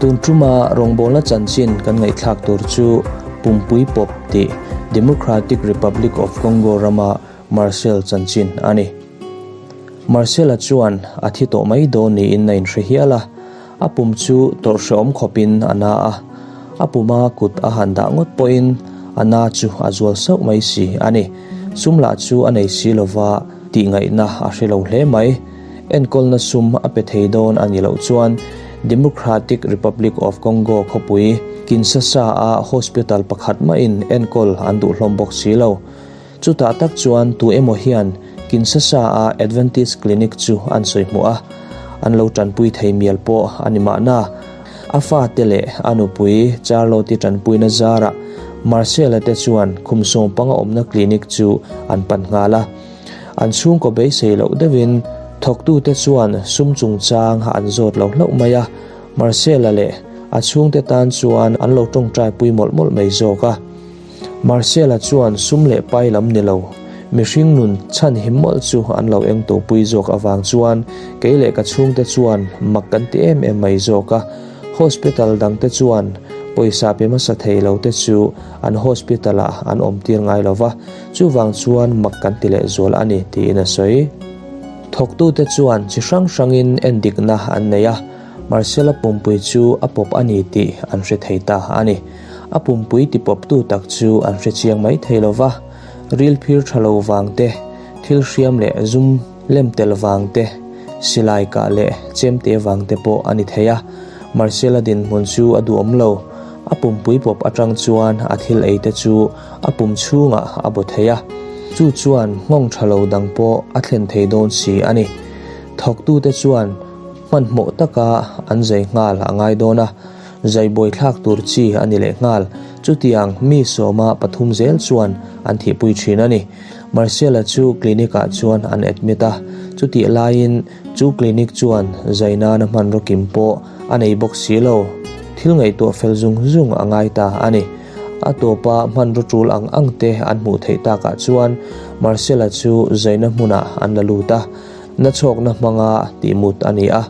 Tun tuma rawngbawlna chanchin kan ngaihthlak tur chu Pumpui Pawp tih Democratic Republic of Congo rama Marcel chanchin a ni. Marcel-a chuan a thi tawh mai dawn niin a inhre hial a, a pum chu tawrh hrehawm khawpin a na a, a puma kut a han dah ngawt pawhin a na chu a zual sauh mai si a ni. Sum lah chu a nei si lova tih ngaihna a hre lo hle mai. Enkawlna sum a pe thei dawn a nih loh chuan Democratic Republic of Congo khawpui Kinshasa-a hospital pakhat mahin enkawl an duh hlawm bawk si lo. Chutah tak chuan tu emaw hian Kinshasa-a Adventist Clinic chu an sawi hmuh a, an lo tanpui thei mial pawh a ni mahna. A fate leh a nupui Charlotte-i tanpuina zarah Marcel-a te chuan khum sawmpanga awmna clinic chu an pan nghal a. An chhungkaw beisei loh deuhin thawktute chuan sum chungchang an zawt lo hlauh mai a, Marcel-a leh a chhungte tan chuan an lo tawngtaipui mawlh mawlh mai zawk a. Marcel-a chuan sum leh pai lam ni lo, mihring nun chhan him mawlh chu an lo eng topui zawk avang chuan kei leh ka chhungte chuan mak kan ti em em mai zawk a. Hospital dangte chuan pawisa pe hmasa thei lo te chu an hospital-ah an awm tir ngai lo va, chuvang chuan mak kan ti leh zual a ni tiin a sawi. Thawktute chuan chi hrang hrangin endikna an nei a, Marcel-a pumpui chu a pawp a ni tih an hre thei ta a ni. A pumpui tipawptu tak chu an hre chiang mai thei lo va, ril phir tha lo vang te, thil hriam leh zum lem tel vang te, silai kah leh chemte vang te pawh a ni thei a. Marcel-a dinhmun chu a duhawm lo. A pumpui pawp atang chuan a thil ei te chu a pum chhungah a baw thei a, chu chuan nghawng tha lo dang pawh a thlen thei dawn si a ni. Thawktute chuan hmanhmawh taka an zai nghal a ngai dawn a. Zaibawi thlak tur chi a ni leh nghal. Chutiang mi sawma pathum zel chuan an thihpui thin a ni. Marcel-a chu clinic-ah chuan an admit a, chutih laiin chu clinic chuan zai nana hmanraw kim pawh a nei bawk si lo. Thil ngaihtuah fel zung zung a ngai ta a ni. A tawpa hmanraw tul ang ang te an hmuh theih takah chuan Marcel-a chu zaina hmunah an la lut a, nachhawkna hmanga tihmut a ni a.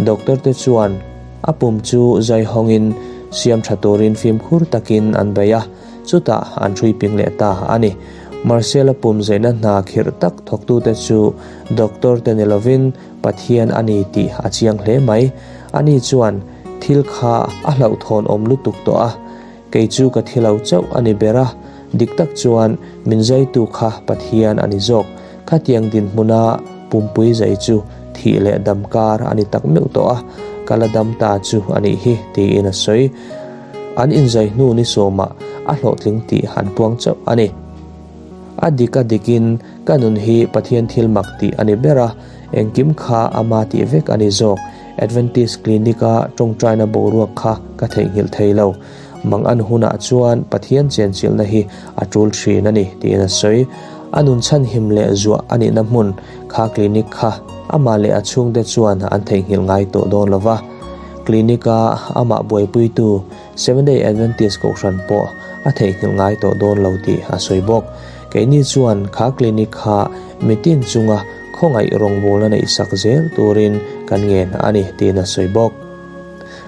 Doctor te chuan a pum chu zai hawngin siam tha turin fimkhur takin an bei a, chutah an hrui ping leh ta a ni. Marcel-a pum zaihna hna khirh tak thawktute chu doctor te ni lovin Pathian a ni tih a chiang hle mai. Ani chuan thil kha a hlauhthawn awm lutuk tawh a, kei chu ka thi lo chauh a ni ber a, dik tak chuan min zaitu kha Pathian a ni zawk. Khatiang dinhmuna pumpui zai chu thih leh dam kar a ni tak meuh tawh a, ka la dam ta chu a nih hi, tiin a sawi. An inzai hnu ni sawmah a hlawhtling tih an puang chauh a ni. A dik a dikin ka nun hi Pathian thil mak tih a ni ber a, engkim kha ama tih vek a ni zawk. Adventist Clinic-a tawngtaina boruak kha ka theihnghilh thei lo. Mang an hunah chuan Pathian chenchilhna hi a tul thin a ni, tiin a sawi. A nun chhanhim leh zuah a nihna hmun kha clinic kha amah leh a chhungte chuan an theihnghilh ngai tawh dawn lo va. Clinic-a amah buaipuitu Seventh-day Adventist kohhran pawh a theihnghilh ngai tawh dawn lo tih a sawi bawk. Keini chuan kha clinic kha mitin chunga khawngaih rawngbawlna neihsak zel turin kan ngen a ni, tiin a sawi bawk.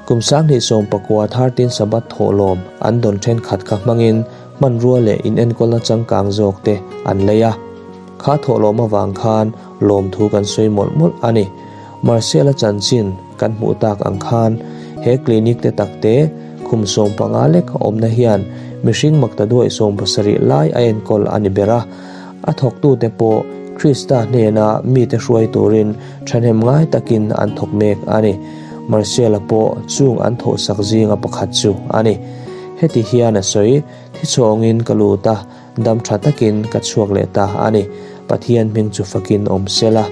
Kum 2019 13 Sabbath thawhlawm an dawn thenkhat kha hmangin hmanrua leh inenkawlna changkang zawk te an lei a. Kha thawhlawm avang khan lawmthu kan sawi mawlh mawlh a ni. Marcel-a chanchin kan hmuh tak ang khan he clinic te tak te khum 15 lek a awmna hian mihring makta duai 70 lai a enkawl a ni ber a. A thawktute pawh Krista hnena mite hruai turin thahnem ngai takin an thawk mek a ni. Marcel-a pawh chung an thawhsak zinga pakhat chu a ni. Heti hian a sawi, Thi chhawngin ka lut a, dam tha takin ka chhuak leh ta a ni. Pathian hming chu fakin awm se la.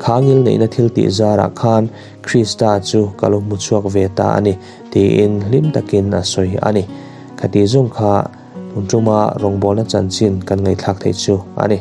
Kha ngil neihna thil tih zarah khan Krista chu ka lo hmu chhuak ve ta a ni, tiin hlim takin a sawi a ni. Khati zawng kha tun tuma rawngbawlna chanchin kan ngaihthlak theih chu a ni.